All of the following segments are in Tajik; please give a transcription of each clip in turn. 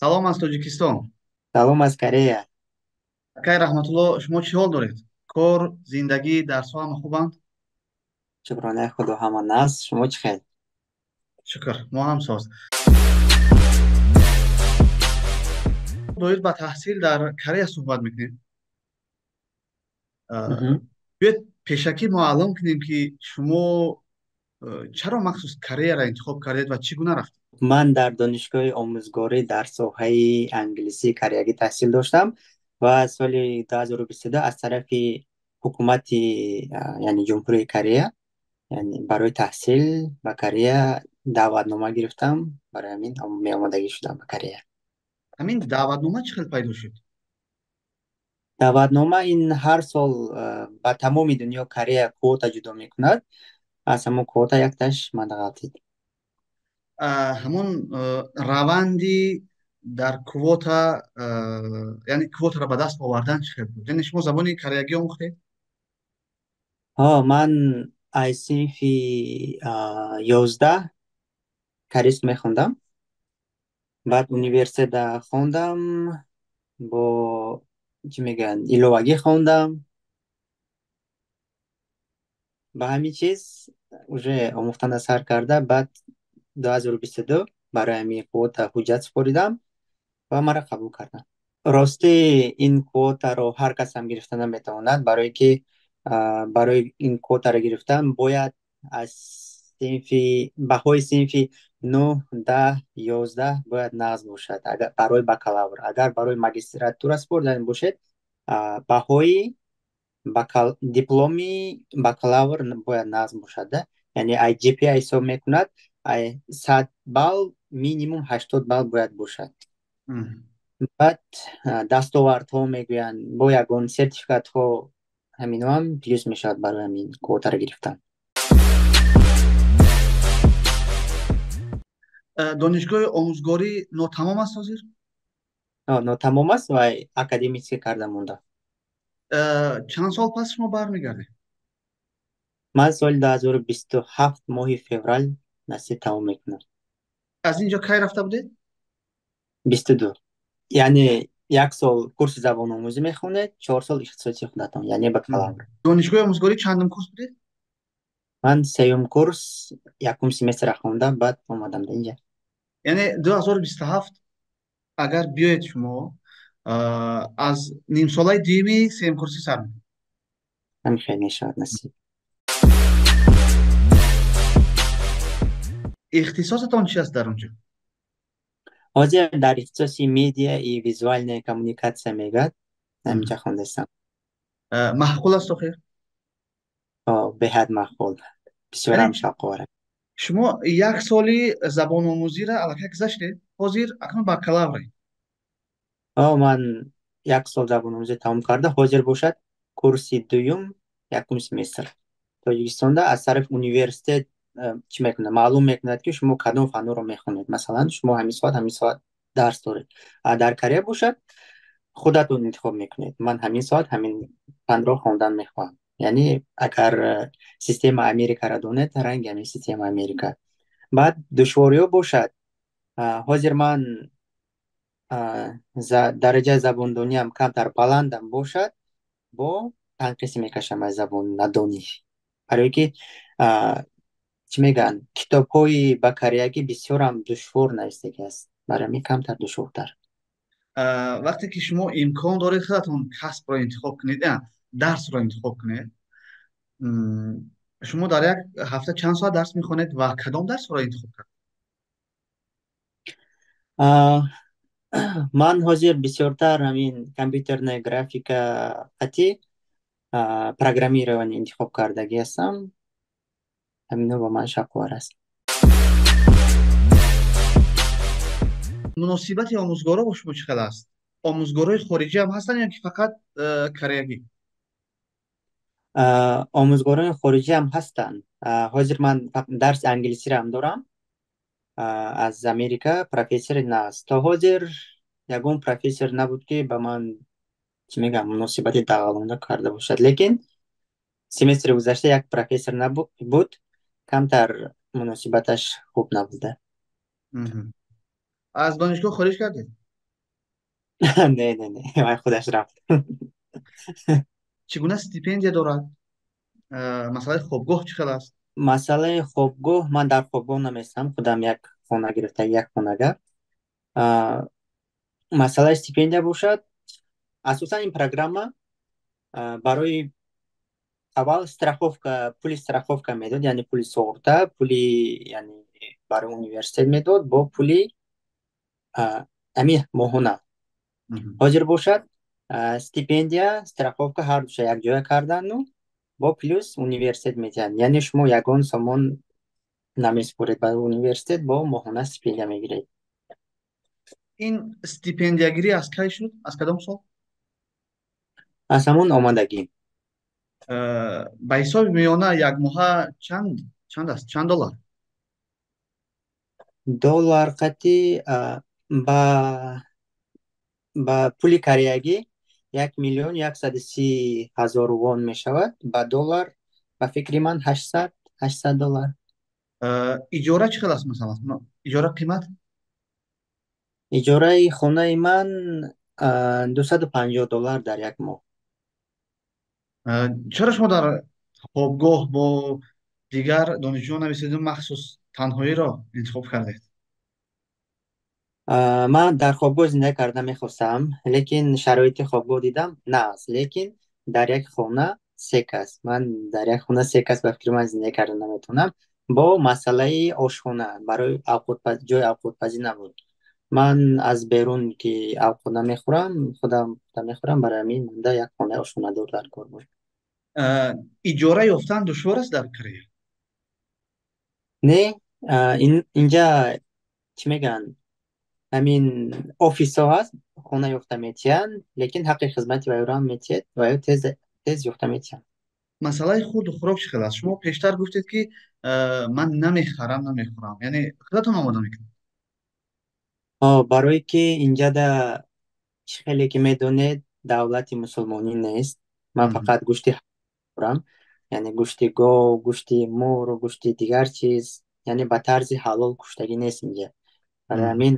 Салом аз Тоҷикистон. Салом аз Корея. Акай Раҳматулло, шумо чӣ ҳол доред? Кор, зиндагӣ, дарсҳо ҳама хубанд? Шукронаи Худо, ҳама нағз. Шумо чӣ хел? Шукр, мо ҳам соз. Доир ба таҳсил дар Корея суҳбат мекунем. Биёед пешакӣ маълум кунем, ки шумо чаро махсус Кореяро интихоб кардед ва чӣ гуна рафтед? Ман дар донишгоҳи омӯзгорӣ дар соҳаи англисии кореягӣ таҳсил доштам ва соли 2022 аз тарафи ҳукумати, яъне Ҷумҳурии Корея, яъне барои таҳсил ба Корея даъватнома гирифтам. Барои ҳамин меомадагӣ шудам ба Корея. Ҳамин даъватнома чӣ хел пайдо шуд? Даъватнома ин ҳар сол ба тамоми дунё Корея квота ҷудо мекунад. Аз ҳамон квота якташ ман ғалтид. Ҳамон раванди дар квота, яъне квотаро ба даст овардан чӣ хел буд? Яъне шумо забони кореягӣ омӯхтед? Ҳо, ман аз синфи 11 корейс мехондам. Баъд университетда хондам, бо чӣ мегӯянд, иловагӣ хондам. Ба ҳамин чиз уже омӯхтана сар карда, баъд 2022 барои ҳамин квота ҳуҷҷат супоридам ва маро қабул карданд. Ростӣ, ин квотаро ҳар кас ҳам гирифта наметавонад, барое ки барои ин квотаро гирифтан бояд аз синфи баҳои синфи 9, 10, 11 бояд нағз бошад агар барои бакалавр. Агар барои магистратура супоридан бошед, баҳои дипломи бакалавр бояд нағз бошад, да? Яъне ай GPA ҳисоб мекунад, ай 100 балл минимум 80 балл бояд бошад. Баъд дастовардҳо мегӯянд, бо ягон сертификатҳо, ҳаминоам плюс мешавад барои ҳамин квотаро гирифтан. Донишгоҳи омӯзгорӣ нотамом аст ҳозир? Нотамом аст ва академически карда монда. Чанд сол пас шумо бармегардед? Ман соли 2027 моҳи феврал насиб тамом мекунам. Аз ин ҷо кай рафта будед? 22. Яъне як сол курси забономӯзӣ мехонед, 4 сол ихтисоси худатон, яъне бакалавр. Донишгоҳи омӯзгорӣ чандум курс будед? Ман сеюм курс, якум семестрро хондам, баъд омадам дар инҷа. Яъне 2027 агар биёед, шумо аз нимсолаи дуюми сеюм курсӣ сар мекунед? Ҳамин хел мешавад, насиб. Ихтисосатон чи аст дар он ҷо? Ҳозир дар ихтисоси медиа и визуальная коммуникация мегӯяд, ҳаминҷа хондастам. Маъқул аст охир? Беҳад маъқул, бисёрам шавқовар. Шумо як соли забономӯзиро аллакай гузаштед, ҳозир акнун бакалавред? Ман як сол забономӯзӣ тамом карда, ҳозир бошад курси дуюм, якум семестр. Тоҷикистонда аз тарафи университет чӣ мекунад? Маълум мекунад, ки шумо кадом фанҳоро мехонед. Масалан, шумо ҳамин соат, ҳамин соат дарс доред. Дар Корея бошад, худатон интихоб мекунед. Ман ҳамин соат ҳамин фанро хондан мехоҳам. Яъне агар система Америкаро донед, ранги ҳамин система Америка. Баъд душвориҳо бошад. Ҳозир ман дараҷаи забондониам камтар баландам бошад, бо танқисӣ мекашам аз забоннадонӣ. Барое ки чӣ мегӯянд, китобҳои ба кореягӣ бисёрам душвор навистагӣ аст. Барои ҳамин камтар душвортар. Вақте ки шумо имкон доред худатон касбро интихоб кунед, дарсро интихоб кунед, шумо дар як ҳафта чанд соат дарс мехонед ва кадом дарсҳоро интихоб кардед? Ман ҳозир бисёртар ҳамин компютерная графика қатӣ программирование интихоб кардагӣ ҳастам. Ҳамино ба ман шавқовар аст. Муносибати омӯзгоро бо шумо чӣ хел аст? Омӯзгорои хориҷӣ ҳам ҳастанд ё ки фақат кореягӣ? Омӯзгорони хориҷӣ ҳам ҳастанд. Ҳозир ман дарси англисиро ҳам дорам. Аз Америка профессори нағз. То ҳозир ягон профессор набуд, ки ба ман, чӣ мегӯям, муносибати дағалона карда бошад. Лекин семестри гузашта як профессор буд, камтар муносибаташ хуб набуда. Аз донишгоҳ хориҷ кардед? Не, не, не, вай худаш рафт. Чӣ гуна стипендия дорад? Масъалаи хобгоҳ чӣ хел аст? Масъалаи хобгоҳ, ман дар хобгоҳ наместам, худам як хона гирифта, як хонага. Масъалаи стипендия бошад, асосан ин программа барои аввал страховка, пули страховка медод, яъне пули суғурта, пули, яъне барои университет медод бо пули ами моҳона. Ҳозир бошад, стипендия, страховка ҳар душа якҷоя кардану бо плюс университет медиҳанд. Яъне шумо ягон сомон намесупоред ба университет, бо моҳона стипендия мегиред. Ин стипендиягирӣ аз кай шуд? Аз кадом сол? Аз ҳамон омадагӣ. Ба ҳисоби миёна як моҳа чанд аст? Чанд доллар? Доллар қати ба пули кореягӣ 1 130 000 вон мешавад. Ба доллар, ба фикри ман, 800 доллар. Иҷора чӣ хел аст, масалан? Иҷора қимат? Иҷораи хонаи ман 250 доллар дар як моҳ. Чаро шумо дар хобгоҳ бо дигар донишҷӯён нависиду махсус танҳоиро интихоб кардед? Ман дар хобгоҳ зиндагӣ карда мехостам, лекин шароити хобгоҳ дидам нағз, лекин дар як хона се кас. Ман дар як хона се кас, ба фикри ман, зиндагӣ карда наметавонам. Бо масъалаи ошхона, барои ҷои авқотпазӣ набуд. Ман аз берун ки авқот намехӯрам, худам мехӯрам, барои ҳамин монда як хонаи ошхонадор дар кор буд. Иҷора ёфтан душвор аст дар Корея? Не, инҷа чӣ мегӯянд, ҳамин офисҳо ҳаст, хона ёфта метиҳанд, лекин ҳаққи хизмати вайро метиҳед, вайо тез тез ёфта метиҳанд. Масъалаи хурду хӯрок чӣ хел аст? Шумо пештар гуфтед, ки ман намехарам, намехӯрам, яъне худатон омода мекунед? Барое ки инҷада, чӣ хеле ки медонед, давлати мусулмонӣ нест, ман фақат гӯшти хӯрам, яъне гӯшти гов, гӯшти мурғ, гӯшти дигар чиз, яъне ба тарзи ҳалол куштагӣ нест инҷа. Барои ҳамин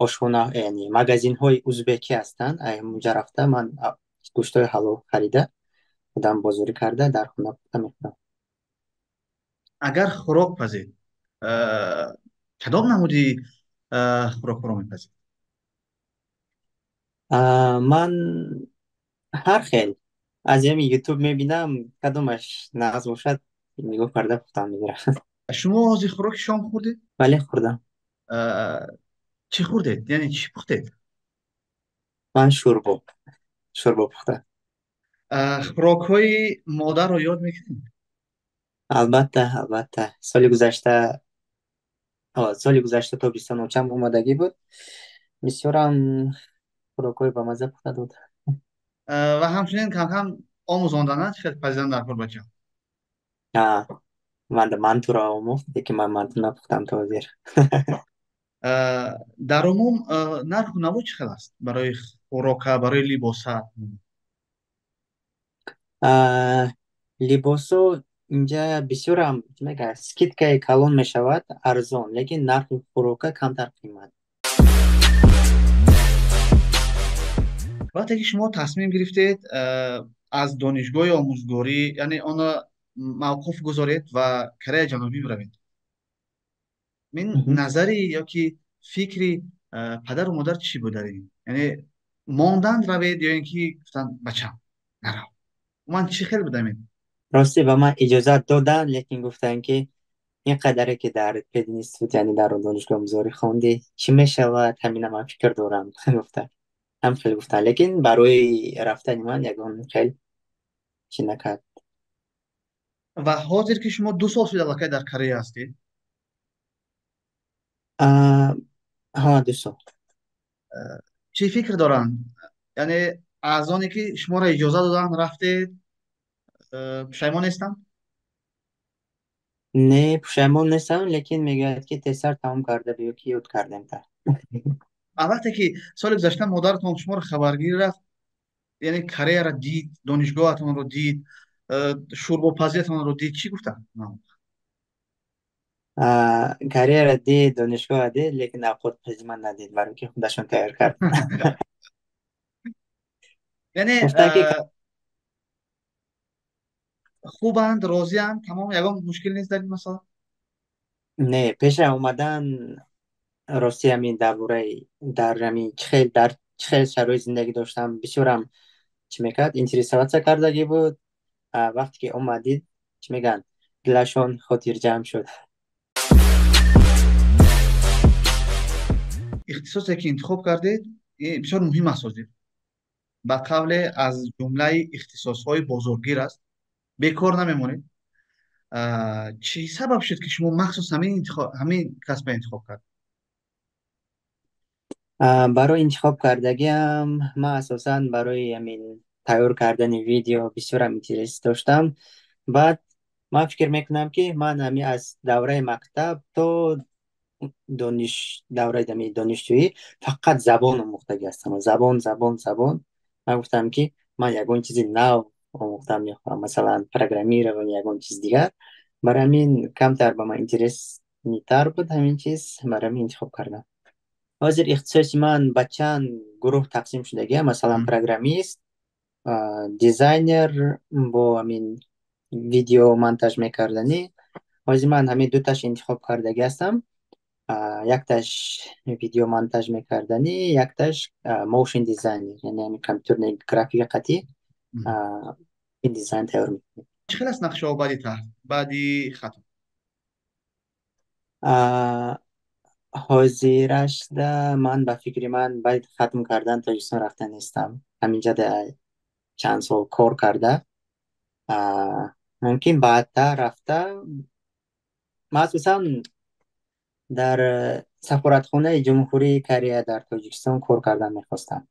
ошхона, яъне магазинҳои узбекӣ ҳастанд, ҳамонҷа рафта ман гӯштҳои ҳалол харида, худам бозорӣ карда, дар хона пухта мехӯрам. Агар хӯрок пазед, кадом намуди хӯрокҳоро мепазед? Ман ҳар хел аз ҳами Ютуб мебинам, кадомаш нағз бошад, нигоҳ карда пухтан мегирам. Шумо ҳозир хӯроки шом хӯрдед? Бале, хӯрдам. Чӣ хӯрдед, яъне чӣ пухтед? Ман шӯрбо пухтам. Хӯрокҳои модарро ёд мекунед? Албатта, албатта. Соли гузашта тобистон очам омадагӣ буд, бисёрам хӯрокҳои бамазза пухта дод. Ва ҳамчунин камкам омӯзондана чӣ хел пазидан дар кор бача? Ман мантуро омӯхт, лекин ман манту напухтам то ҳозир. Дар умум нарху наво чӣ хел аст барои хӯрока, барои либоса? Либосо инҷа бисёрам, чӣ мегӯяд, скидкаи калон мешавад, арзон, лекин нархи хӯрока камтар қимат. Вақте ки шумо тасмим гирифтед аз донишгоҳи омӯзгорӣ, яъне онро мавқуф гузоред ва Кореяи Ҷанубӣ биравед, мин назари ёки фикри падару модар чӣ буд дар ин? Яъне монданд равед ё ин ки гуфтанд, бачам, нарав? Ман чӣ хел будам ин? Рости, ба ман иҷозат доданд, лекин гуфтанд, ки ин қадаре ки дар пединститут, яъне дар донишгоҳи омӯзгорӣ хондӣ, чӣ мешавад, ҳамина ман фикр дорам, гуфта, ҳам хеле гуфтанд, лекин барои рафтани ман ягон хел чӣ накард. Ва ҳозир ки шумо 2 сол шуд аллакай дар Корея ҳастед? Ҳа, 2 сол. Чӣ фикр доранд? Яъне аз оне ки шуморо иҷоза доданд, рафтед, пушаймон нестанд? Не, пушаймон нестам, лекин мегӯяд, ки тезтар тамом карда биё, ки ёд кардем та. Вақте ки соли гузашта модаратон шуморо хабаргирӣ рафт, яъне Кореяро дид, донишгоҳатонро дид, шӯрбопазиятонро дид, чӣ гуфтанд? Кореяро дид, донишгоҳро дид, лекин авқотпази ман надид, барои ки худашон тайёр кард. Яъне Гуфтанд ки хубанд, розианд, тамом, ягон мушкил нест дар ин масъала? Не, пеша омадан рости ҳамин дар бораи дар ҳамин чӣ хел дар чӣ хел шароит зиндагӣ доштам бисёрам чӣ мекард, интересоваться кардагӣ буд. Вақте ки омад дид, чӣ мегӯянд, дилашон хотирҷамъ шуд. Ихтисосе ки интихоб кардед бисёр муҳим аст ҳозир. Ба қавле аз ҷумлаи ихтисосҳои бозоргир аст. Бекор намемонед. Чӣ сабаб шуд ки шумо махсус ҳамин касбро интихоб кардед? Барои интихоб кардагиам ман асосан барои ҳамин тайёр кардани видео бисёрам интерес доштам. Баъд ман фикр мекунам ки ман ҳамин аз давраи мактаб то давраи ҳамин донишҷӯӣ фақат забон омӯхтагӣ ҳастам. Забон, забон, забон. Ман гуфтам ки ман ягон чизи нав омӯхтан мехоҳам, масалан программирование, ягон чиз дигар. Барои ҳамин камтар ба ман интереснитар буд ҳамин чиз, барои ҳамин интихоб кардам. Ҳозир ихтисоси ман ба чанд гурӯҳ тақсим шудагия, масалан программист, дизайнер бо ҳамин видео монтаж мекарданӣ. Ҳозир ман ҳамин дуташ интихоб кардагӣ ҳастам. Якташ видео монтаж мекарданӣ, якташ motion дизайнер, яъне ҳамин компютерни графика қатъӣ ин дизайн тайёр мекунем. Чӣ хел аст нақшаҳо баъди хатм? Ҳозирашда ман ба фикри ман баъди хатм кардан Тоҷикистон рафта нестам. Ҳаминҷа чанд сол кор карда, мумкин баъдтар рафта. Ман асосан дар сафоратхонаи Ҷумҳурии Корея дар Тоҷикистон кор кардан мехостам.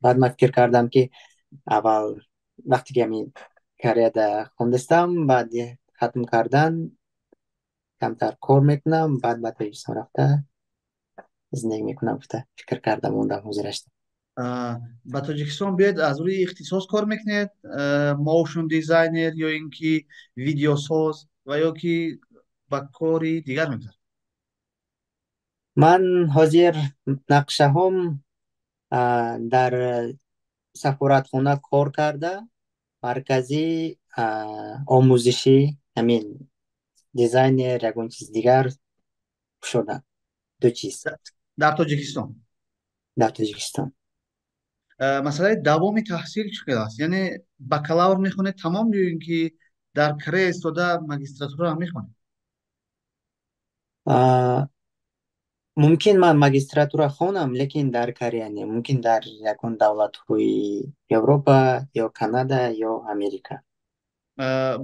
Баъд ман фикр кардам ки аввал вақте ки ҳамин Кореяда хондастам, баъди хатм кардан камтар кор мекунам, баъд ба Тоҷикистон рафта зиндагӣ мекунам гуфта фикр карда мондам ҳозирашда. Ба Тоҷикистон биёед, аз рӯи ихтисос кор мекунед, motion дизайнер ё ин ки видеосоз ва ё ки ба кори дигар мегузаред? Ман ҳозир нақшаҳом дар сафоратхона кор карда, маркази омӯзишӣ ҳамин дизайнер ягон чиз дигар кушодам. Ду чиз. Дар Тоҷикистон? Дар Тоҷикистон. Масъалаи давоми таҳсил чӣ хел аст? Яъне бакалавр мехонед тамом ё ин ки дар Корея истода магистратура ҳам мехонед? Мумкин ман магистратура хонам, лекин дар Корея не, мумкин дар ягон давлатҳои Европа ё Канада ё Америка.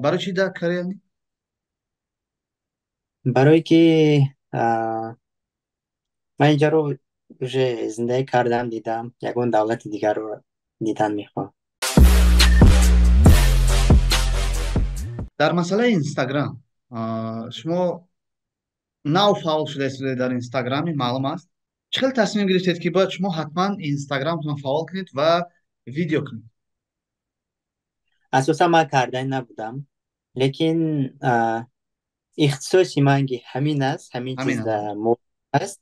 Барои чӣ дар Корея не? Барое ки ман инҷаро уже зиндагӣ кардам, дидам, ягон давлати дигарро дидан мехоҳам. Дар масъалаи Инстаграм, шумо нав фаъол шуда истодаед дар Инстаграм, ин маълум аст. Чӣ хел тасмим гирифтед ки бояд шумо ҳатман Инстаграмтон фаъол кунед ва видео кунед? Асосан ман кардани набудам, лекин ихтисоси ман ки ҳамин аст, ҳамин чиз дар мо аст.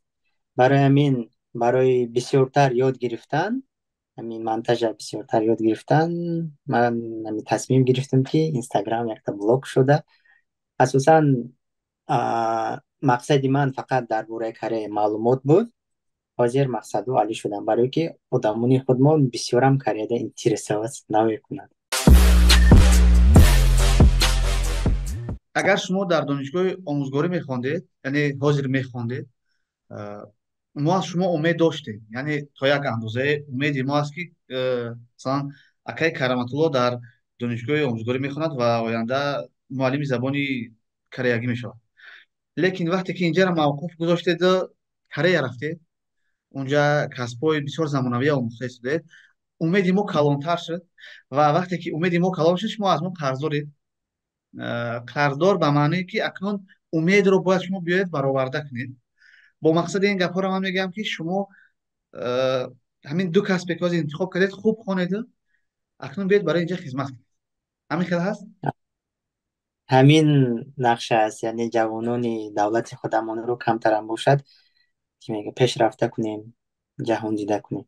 Барои ҳамин, барои бисёртар ёд гирифтан, ҳамин монтажа бисёртар ёд гирифтан, ман ҳамин тасмим гирифтам ки Инстаграм якта блог шуда. Асосан мақсади ман фақат дар бораи Корея маълумот буд. Ҳозир мақсаду али шудам, барое ки одамони худмон бисёрам Кореяда интересоваться намекунанд. Агар шумо дар донишгоҳи омӯзгорӣ мехондед, яъне ҳозир мехондед, мо аз шумо умед доштем, яъне то як андозае умеди мо аст ки масалан акаи Караматулло дар донишгоҳи омӯзгорӣ мехонад ва оянда муаллими забони кореягӣ мешавад. Лекин вақте ки инҷаро мавқуф гузоштеду Корея рафтед, унҷа касбҳои бисёр замонавӣ омӯхта истодед, умеди мо калонтар шуд ва вақте ки умеди мо калон шуд, шумо аз мо қарздоред. Қарздор ба маъное ки акнун умедро бояд шумо биёед бароварда кунед. Бо мақсади ин гапҳоро ман мегӯям ки шумо ҳамин ду касбе ки ҳозир интихоб кардед, хуб хонеду акнун биёед барои инҷа хизмат кунед. Ҳамин хел ҳаст? Ҳамин нақша аст, яъне ҷавонони давлати худамонро камтарам бошад, чӣ мега, пешрафта кунем, ҷаҳондида кунем.